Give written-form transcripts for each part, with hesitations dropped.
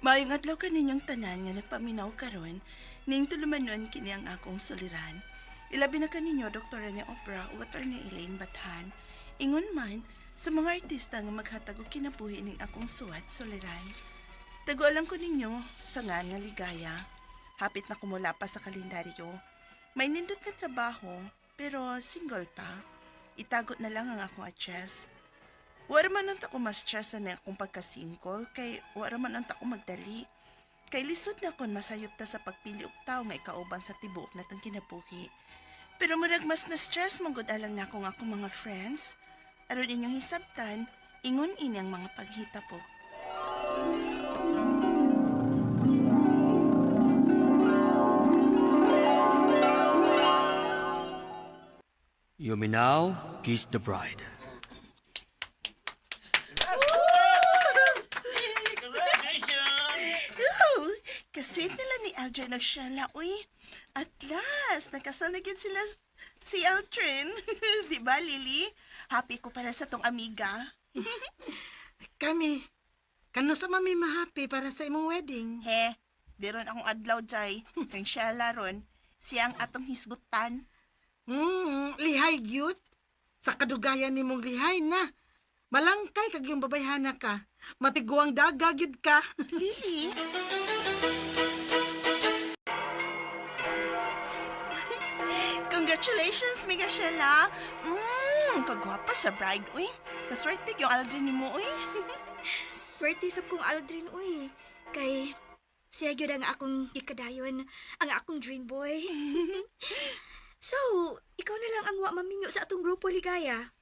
Maayong adlaw kaninyong tanan nga nagpaminaw karon ning tulumanon kini ang akong suliran. Ilabi na kaninyo Dr. Rene Opera ug Attorney Elaine Bathan. Ingon man sa mga artista nga maghatag og kinabuhi ning akong suwat suliran. Tagualan ko ninyo sa ngan nga Ligaya. Hapit na kumula pa sa kalendaryo. May nindot nga trabaho pero single pa. Itagot na lang ang akong address. Wala man unta ko mas stress na akong pagka-single kay wala man unta ko magdali. Kay lisod na kon masayop ta sa pagpili og tawo nga ikauban sa tibuok natong kinabuhi. Pero murag mas na-stress man gud alang nako nga akong mga friends. Aron inyong hisabtan, ingon ini ang mga paghitabo. You may now kiss the bride. Ooh, kasweet nila ni Aldrin og Shella, uy. At last, nakasal na gyud sila si Aldrin. Di ba, Lily? Happy ko para sa tong amiga. Kami, kano sa mami mahappy para sa imong wedding? He, di ron akong adlaw, Jai. Kang Shella ron, siya ang atong hisgutan. Lihay gyud. Sa kadugayan nimong lihay na. Malangkay kag yung babayhana ka. Matiguang daga gyud ka. Lily? Congratulations, Mega Shella. Kagwapa sa bride, uy. Kaswerte yung Aldrin ni mo, uy. Swerte sab kong Aldrin uy. Kay siya gyud ang akong ikadayon, ang akong dream boy. So, ikaw na lang ang wa maminyo sa atong grupo, Ligaya.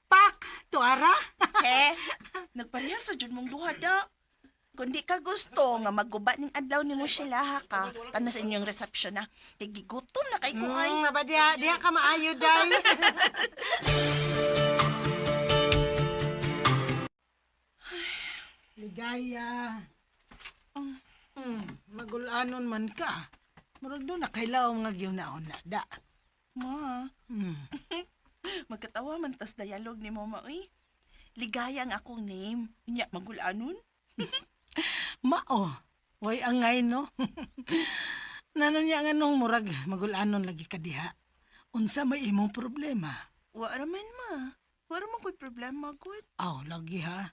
Pak, tuara. He, nagpareha sa dyan mong duha da. Kung di ka gusto nga magguba ning adlaw nimo Shella ha ka, tanas inyong reception na. Kay gigutom na kay ko ay. Aba diha, diha ka maayo day. Ligaya. Magulanon man ka. Murag do na kailaw nga gyunaon na da. Ma, magkatawa man tas dialog ni mama uy. Ligaya ang akong name. Unya magulanon. Mao. Way angay no. Nanon niya nga nung murag magulanon lagi ka diha. Unsa may imong problema? Wa ra man ma. Wa ra man ko'y problema gud. Aw, lagi ha.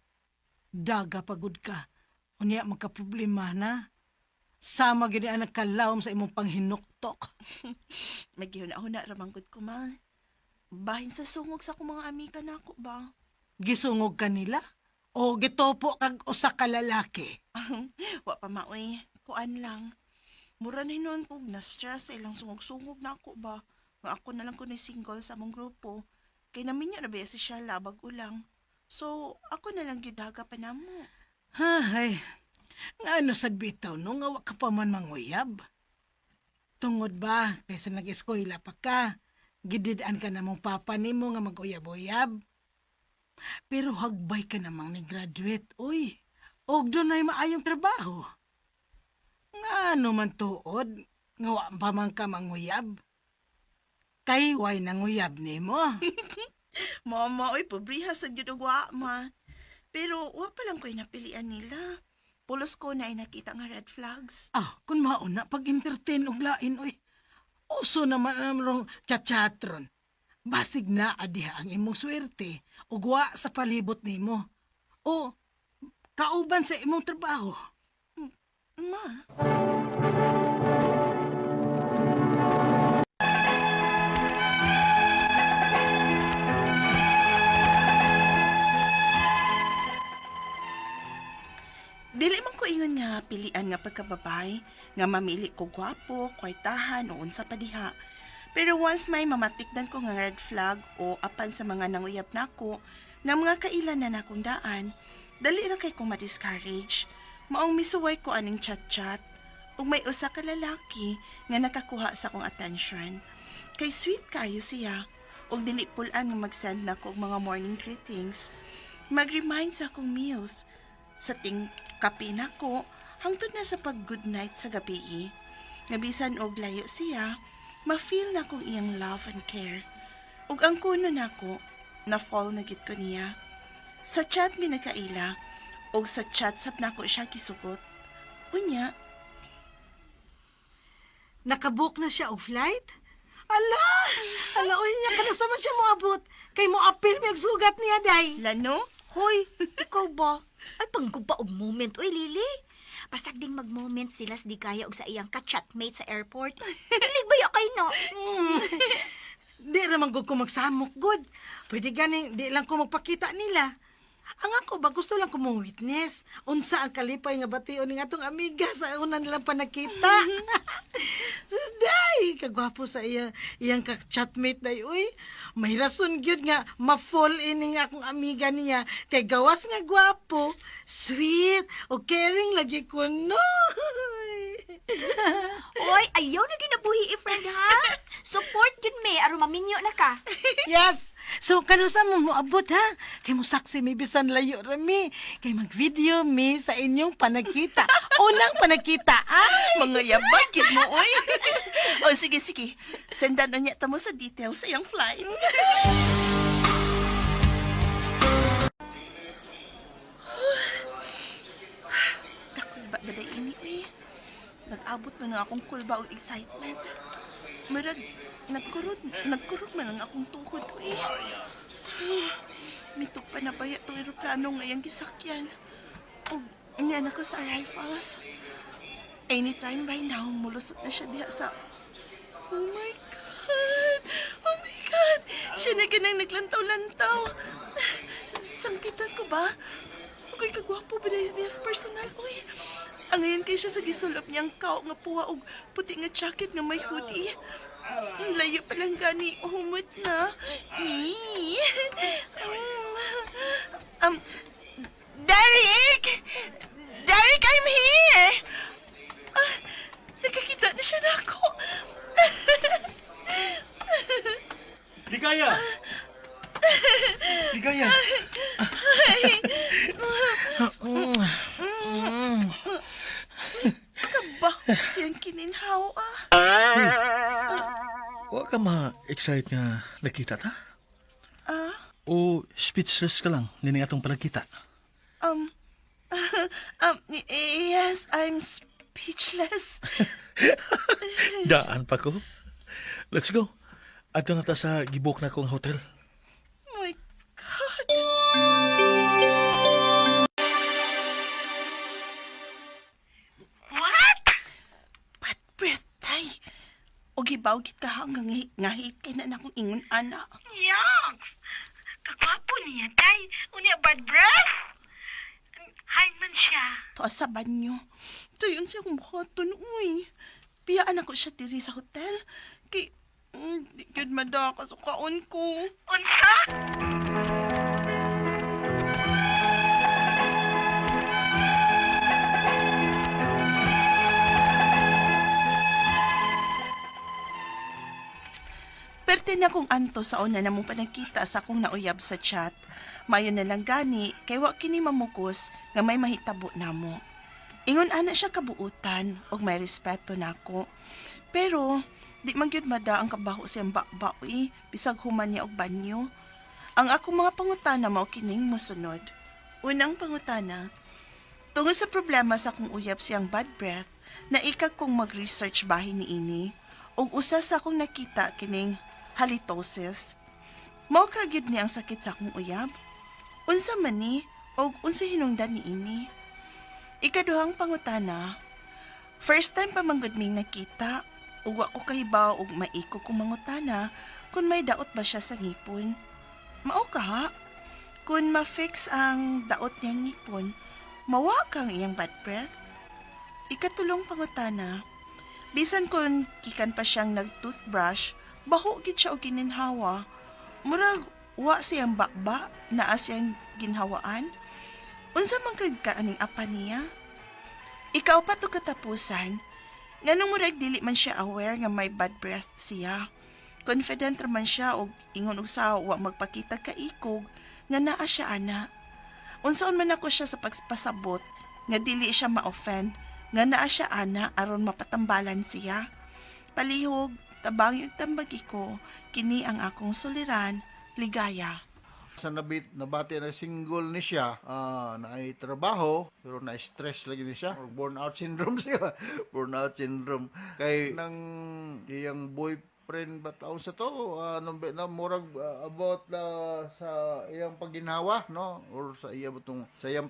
Daga pagod ka. Unya magka problema na. Sama gini ang nagkalawom sa imong panghinuktok. Nagyuna-huna ra man gud ko ma. Bahin sa sungog sa akong mga amiga nako ba. Gisungog ka nila? O gitopo kag usa ka lalaki? Wa pa maoy, kuan lang. Mura na hinuon kog na-stress sa ilang sungog-sungog na ako ba. Nga ako na lang ko ni single sa among grupo. Kay naminyo na ba si Shella bag-o lang. So, ako na lang gyud haga pa namo. Hay, nga ano sad bitaw no nga wa ka pa man manguyab. Tungod ba kaysa nag-eskwela pa ka, gidid-an ka na mong papa nimo nga mag-uyab-uyab. Pero hagbay ka namang ni graduate, uy. Og dunay maayong trabaho. Nga ano man tuod, nga wa pa man ka manguyab. Kay way nanguyab nimo. Mama, oy, pobriha sa gyud og wa, ma. Pero wa pa lang ko'y napilian nila. Pulos ko na ay nakita nga red flags. Ah, kung mauna pag-entertain og lain, oy. Uso naman ang rong chat-chatron. Basig na adiha ang imong swerte ug wa sa palibot nimo. O kauban sa imong trabaho. Ma, dili man ko ingon nga pilian nga pagkababay, nga mamili ko gwapo, kwartahan o unsa pa diha. Pero once may mamatikdan ko nga red flag o apan sa mga nanguyab nako, nga mga kailan na nakong daan, dali ra kay ko ma-discourage. Maong misuway ko aning chat-chat ug may usa ka lalaki nga nakakuha sa akong attention. Kay sweet kayo siya ug dili pulan nga mag-send nako og mga morning greetings. Mag-remind sa akong meals sa ting kape nako hangtod na sa pag good night sa gabi. Nga bisan og layo siya, ma-feel na kong iyang love and care. Ug ang kuno nako, na fall na gid ko niya. Sa chat mi nagkaila, Og sa chat sab nako siya gisugot. Unya, Nakabook na siya og flight? Ala! Ala, uy niya, kanusa man siya moabot? Kay mo apil mi og sugat niya, day. Lano? Hoy, ikaw ba? Ay, pangguba og moment, uy, Lily. Pasag ding mag-moment sila sa di kaya og sa iyang ka-chatmate sa airport. Kilig ba ya kay no? Di raman gud ko magsamok, good. Pwede gani, di lang ko magpakita nila. Ang ako ba, gusto lang ko mong witness. Unsa ang kalipay nga bation ning atong amiga sa una nilang panakita. Sus, day, kagwapo sa iya, iyang ka-chatmate day, uy. May rason gyud nga ma-fall in nga akong amiga niya. Kay gawas nga gwapo, sweet, o caring lagi ko, no. Oy, ayaw na ginabuhi i-friend ha. Support yun me, aron maminyo na ka. Yes. So kanusa mo moabot ha? Kay mo saksi mi bisan layo ra mi. Kay mag-video mi sa inyong panagkita. Unang panagkita. Ay! Mga yabag yun mo, oy. O sige, sige. Sendan unya ta mo sa details sa iyang flight. Kakulba ba na ini, eh? Nag-abot man ang akong kulba og excitement. Murag, nagkurog, nagkurog man ang akong tuhod, uy. Mitok pa na baya itong eroplano ngayang gisakyan. Og, niyan ako sa arrivals. Anytime by now, mulusot na siya diha sa... Oh my God! Oh my God! Siya na ganang naglantaw-lantaw. Sangpitan ko ba? Ako'y kagwapo ba na niya sa personal? Uy, ang ngayon kay siya sa gisulop niyang kao nga puwa og puti nga jacket nga may hoodie. Ang layo pa lang gani, humot na. Ee. Derek! Derek, I'm here! Ah, nakakita na siya na ako. Ligaya! Ligaya! Kabaho siyang kininhaw, ah. Wa ka ma-excite nga nakita ta? Ah, O speechless ka lang nining atong palagkita? um, yes, I'm speechless. Daan pa ko. Let's go. Adto na ta sa gibok na kong hotel. Oh my God. What? Bad breath, tay. O gibaw git ka hanggang ngahit kay na akong ingon, ana. Yucks! Kagwapo niya, day. Unya bad breath. Hain man siya. To sa banyo. Tuyon siya kong buhaton, uy. Piyaan ako siya diri sa hotel. Kay, di gyud mada kasukaon ko. Unsa? Perte na kong anto sa una na mong panagkita sa akong nauyab sa chat. Mayo na lang gani, kay wa kini mamukos nga may mahitabo namo. Ingon ana siya kabuutan ug may respeto nako. Pero di man gyud mada ang kabaho siyang bakba uy, bisag human niya og banyo. Ang akong mga pangutana mao kining mosunod. Unang pangutana, tungod sa problema sa akong uyab siyang bad breath, naikag kong mag-research bahin niini ug usa sa akong nakita kining halitosis. Mao ka gyud ni ang sakit sa akong uyab? Unsa man ni og unsa hinungdan niini? Ikaduhang pangutana, first time pa man gud ming nakita ug wa ko kahibaw og maiko kong mangutana kung may daot ba siya sa ngipon. Mao ka ha? Kung ma-fix ang daot niyang ngipon, mawa kang iyang bad breath. Ikatulong pangutana, bisan kung kikan pa siyang nag-toothbrush, baho gid siya og gininhawa. Murag wa siyang bakba, naa siyang ginhawaan. Unsa man kag kaaning apa niya? Ikaw pa to katapusan. Nganong murag dili man siya aware nga may bad breath siya. Confident ra man siya og ingon og sa wa magpakita kaikog nga naa siya ana. Unsaon man ako siya sa pagpasabot nga dili siya ma-offend nga naa siya ana aron mapatambalan siya. Palihog, tabang yung tambagi ko, kini ang akong suliran, ligaya. Sa nabit nabati na single ni siya, naay trabaho pero na stress lagi ni siya or burnout syndrome siya. Burnout syndrome kay nang iyang boyfriend ba taon sa to, nung na murag about sa iyang pagginhawa, no, or sa iya butong sa iyang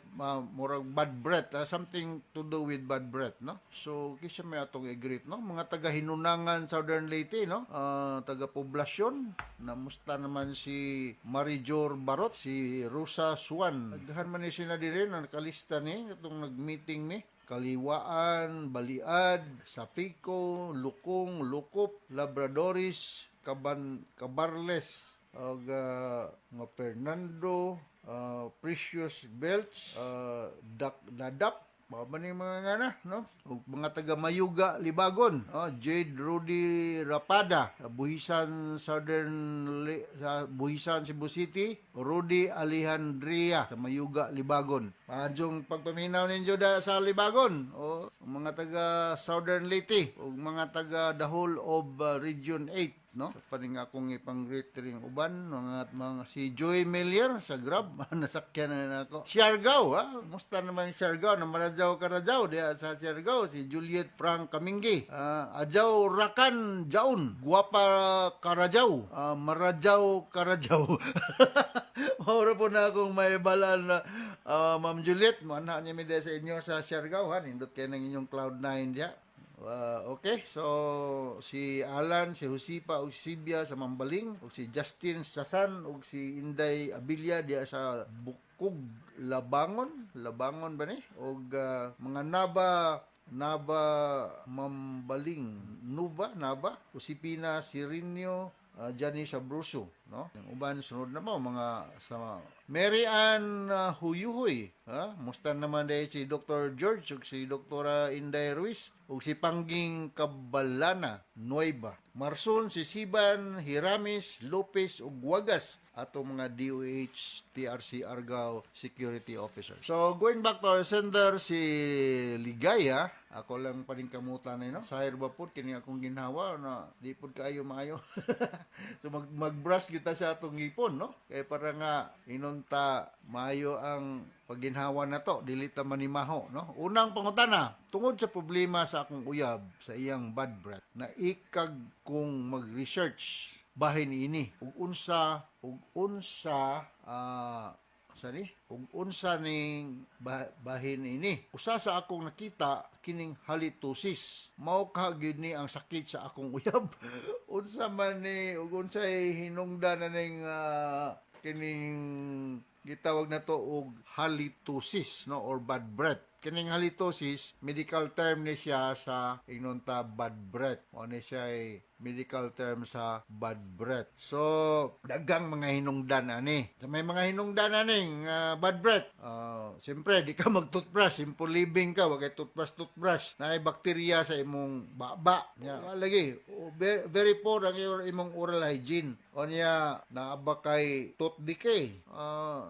murag bad breath, something to do with bad breath, no. So kisa may atong i-greet, no, mga taga Hinunangan, Southern Leyte, no, taga Poblasyon. Namusta naman si Marijor Barot, si Rosa Swan. Daghan man ni sila diri na nakalista ni atong nag-meeting ni Kaliwaan, Baliad, Safico, Lukong, Lukop, Labradores, Kaban, Cabarles, ug nga Fernando, Precious Belts, Dak, Dadap, mga ba ni mga ngana, no? Ug mga taga Mayuga, Libagon, oh, Jade Rudy Rapada, Buhisan Southern sa Buhisan Cebu City, Rudy Alejandria sa Mayuga, Libagon. Maadjong pagpaminaw ninyo da sa Libagon, o mga taga Southern Leyte, ug mga taga the whole of Region 8, no? Paning akong ipang-greet ring uban mga si Joy Melier sa Grab nasakyan na nako. Siargao, ha? Musta naman Siargao? Na Marajaw Karajaw diha sa Siargao si Juliet Frank Kaminggi. Ajaw Rakan Jaun, Guwapa Karajaw, Marajaw Karajaw. Maura po na akong may balan na Ma'am Juliet, mo niya mi diha sa inyo sa Siargao, ha. Nindot kay ng inyong Cloud 9 diha. Okay, so si Alan, si Josipa ug si Sibia sa Mambaling, ug si Justin Sasan ug si Inday Abilia diha sa Bukog Labangon, Labangon ba ni? Ug mga Naba Naba Mambaling, Nuba, Naba, Josepina Sirinio, Johnny Sabruso, no? Ang uban sunod na mo mga sa Mary Ann Huyuhoy, ha? Musta naman dahil si Dr. George ug si Dr. Inday Ruiz ug si Pangging Kabalana Nueva. Marson si Siban Hiramis Lopez ug Wagas atong mga DOH TRC Argao security officer. So going back to our sender si Ligaya, ako lang pa rin kamutan na, no? Sahir ba po kini akong ginhawa na di pud kaayo maayo. So mag-brush kita sa atong ngipon, no? Kay para nga inunta maayo ang pagginhawa na to, dili ta manimaho, no? Unang pangutana, tungod sa problema sa akong uyab sa iyang bad breath, na ikag kong mag-research bahin ini ug unsa sa ni ug unsa ning bahin ini. Usa sa akong nakita kining halitosis, mao ka gyud ni ang sakit sa akong uyab. Unsa man ni ug unsay hinungdan na ning kining gitawag na to og halitosis, no, or bad breath? Kining halitosis, medical term ni siya sa inunta bad breath. Mo ni siya ay medical term sa bad breath. So dagang mga hinungdan ani. Sa may mga hinungdan ani nga bad breath, siyempre di ka mag-toothbrush, simple living ka, wa kay toothbrush toothbrush. Naay bakterya sa imong baba. Nya lagi, very, very poor ang imong oral hygiene. O niya naa ba kay tooth decay?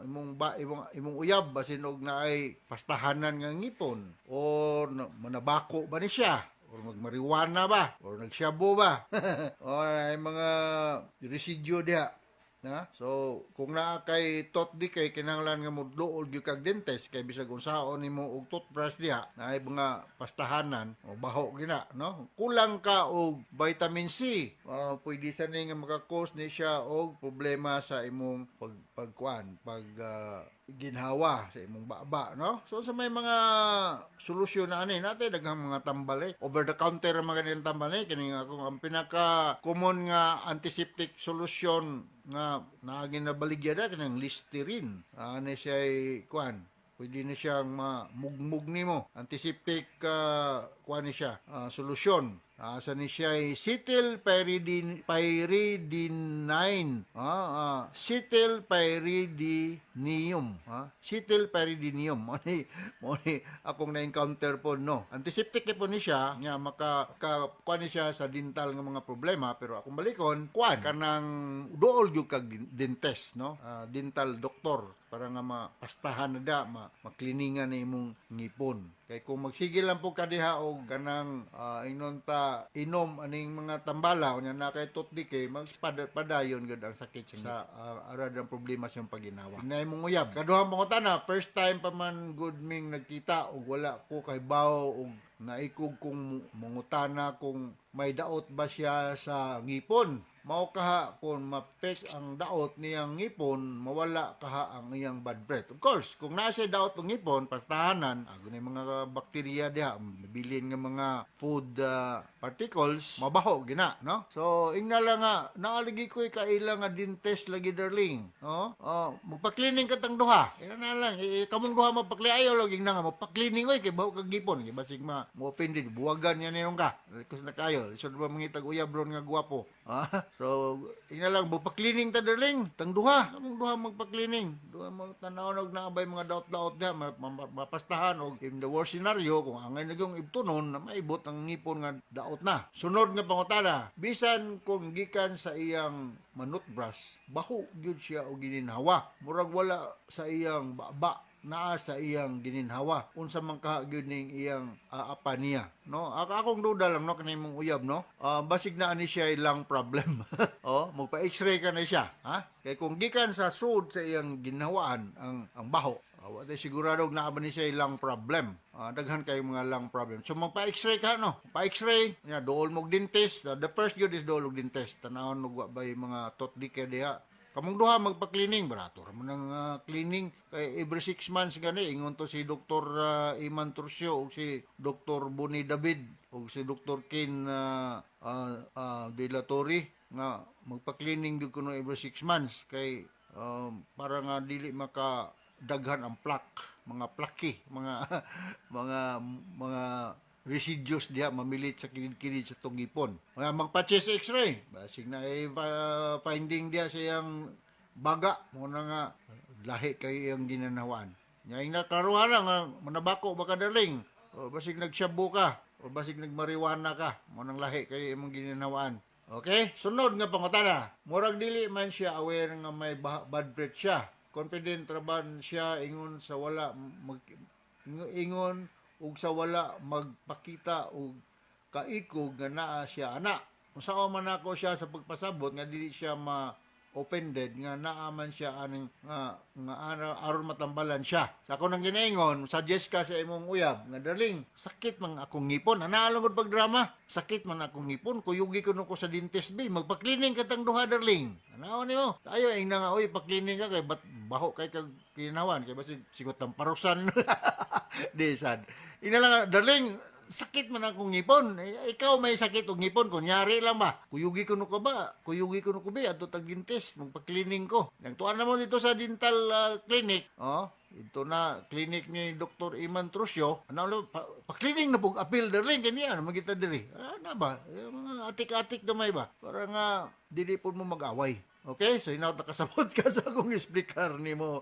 Imong ba imong imong uyab basin og naay pastahanan nga ngipon or manabako ba ni siya or magmariwana ba or nagsyabo ba o ay mga residue diha na. So kung naa kay tooth decay, kinahanglan nga moduol gyud kag dentist kay bisag unsaon nimo og toothbrush diha, naay mga pastahanan o baho gina, no? Kulang ka og vitamin C, pwede sa ni nga maka-cause ni siya og problema sa imong pag pagkuan pag ginhawa sa imong baba, no? So sa may mga solusyon na ani natin daghang mga tambal eh. Over the counter ang mga ganyan tambal eh. Kini nga akong ang pinaka common nga antiseptic solution nga naagin na baligya na kanang Listerine. Ani siya ay kuan, pwede na siyang mamugmug nimo. Antiseptic kuan ni siya, solusyon. Asa ni siya ay cetyl pyridine pyridinine. Cetyl pyridinium. Cetyl pyridinium. Mo ni akong na-encounter po, no. Antiseptic po ni siya nga maka ka, kuan ni siya sa dental nga mga problema, pero akong balikon kuan kanang duol gyud kag dentist, no. Dental doctor para nga mapastahan na da, makliningan na imong ngipon. Kay kung magsigil lang po ka diha og kanang ingnon ta inom aning mga tambala unya na kay tooth decay, magpadayon gud ang sakit sa arad ang problema sa iyong paginawa. Inay mong uyab. Kaduhang pangutana, first time pa man gud ming nagkita og wala ko kay bawo og naikog kung mangutana kung may daot ba siya sa ngipon. Mao kaha kung ma-fix ang daot niyang ngipon, mawala kaha ang iyang bad breath. Of course, kung naa siya daot ng ngipon, pastahanan, ago na yung mga bakterya diha, mabilin nga mga food particles, mabaho gina, no? So, ingna lang nga, naaligi ko'y kaila nga dentist lagi, darling. No? Oh, magpa-cleaning ka tang duha. Ina na lang, eh, kamong duha magpakli ayo log ingna nga magpa-cleaning oy kay baho kag ngipon, kay basig ma mo offended, buwagan niya niyong ka. Kus na kayo, lisod ba mangitag uyab ron nga gwapo. Ah, so ingna lang magpa-cleaning ta, darling, tang duha. Kamong duha magpa-cleaning. Duha magtanaw og naabay mga daot-daot diha, mapastahan og in the worst scenario kung angay na yung ibtunon na maibot ang ngipon nga daot na. Sunod nga pangutana, bisan kung gikan sa iyang manutbrush, baho gyud siya og gininhawa. Murag wala sa iyang baba, naa sa iyang gininhawa. Unsa man kaha gyud ning iyang apa niya, no? Ako, akong duda lang, no, kanay mong uyab, no, basig na ani siya lung problem. Oh, magpa x-ray ka na siya, ha, kay kung gikan sa sud sa iyang ginhawaan ang baho, wa tay sigurado naa ba ni siya lung problem. Daghan kay mga lung problem. So magpa x-ray ka, no? Pa x-ray, nya dool mo og dentist. The first gyud is dool og dentist. Tanawon og wa bay mga tooth decay diha. Kamong duha magpa-cleaning, barato ra man ang cleaning kay every 6 months gani ingon to si Dr. Iman Turcio ug si Dr. Boni David ug si Dr. Ken De La Torre nga magpa-cleaning gyud kuno every 6 months kay para nga dili maka daghan ang plaque, mga plaque, mga residues diha mamilit sa kilid-kilid sa tungipon. Mga magpa-chest x-ray, basig na eh, finding diha sa iyang baga, mo na nga lahi kay iyang ginanawaan. Nya ing nakaruha lang nga manabako ba ka, darling? O basig nagshabu ka, o basig nagmariwana ka, mo nang lahi kay imong ginanawaan. Okay? Sunod nga pangutana. Murag dili man siya aware nga may bad breath siya. Confident ra ba siya ingon sa wala mag, ingon ug sa wala magpakita og kaikog nga naa siya ana. Unsa man ako siya sa pagpasabot nga dili siya ma offended nga naa man siya aning nga nga aron matambalan siya. Sa ako nang ginaingon, suggest ka sa imong uyab nga, "Darling, sakit man akong ngipon." Ana lang gud pagdrama. "Sakit man akong ngipon, kuyugi ko ko sa dentist bi. Magpa-cleaning ka tang duha, darling." Anaw nimo. Ayo ing na nga, "Oy, pa-cleaning ka kay bat baho kay kag kinawan kay basig sigot ang parusan." Di sad. Ina lang, "Darling, sakit man akong ngipon. Eh, ikaw may sakit og ngipon, kunyari lang ba? Kuyugi ko no ka ba? Kuyugi ko no ko ba? Adto tag dentist, magpa-cleaning ko." Nagtuan na mo dito sa dental clinic. Oh, ito na clinic ni Dr. Iman Trusio. Ano lo pa, pa-cleaning na pug apil, darling, kanya ano magita diri. Ah, na ba? Eh, mga atik-atik gamay ba? Para nga dili po mo mag-away. Okay, so hinaut nakasabot ka sa akong explicar nimo,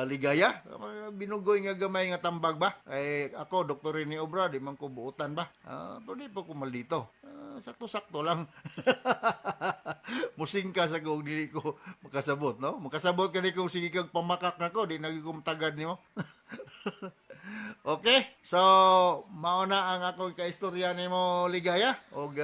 ligaya. Mga binugoy nga gamay nga tambag ba? Eh, ako, Dr. Rene Obra, di man ko buutan ba? Pero di pa ko maldito. Sakto-sakto lang. Musing ka sa kung dili ko makasabot, no? Makasabot ka ni kung sige kag pamakak nako, di na ko tagad nimo. Okay? So, mao na ang akong kaistorya nimo, ligaya. Og